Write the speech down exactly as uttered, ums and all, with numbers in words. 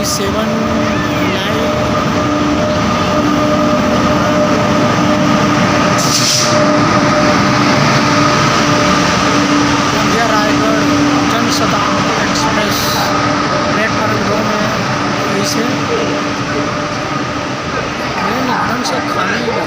Seven line Gondia Raigarh Janshatabdi express platform दो में, इसे ट्रेन एकदम से खाली है।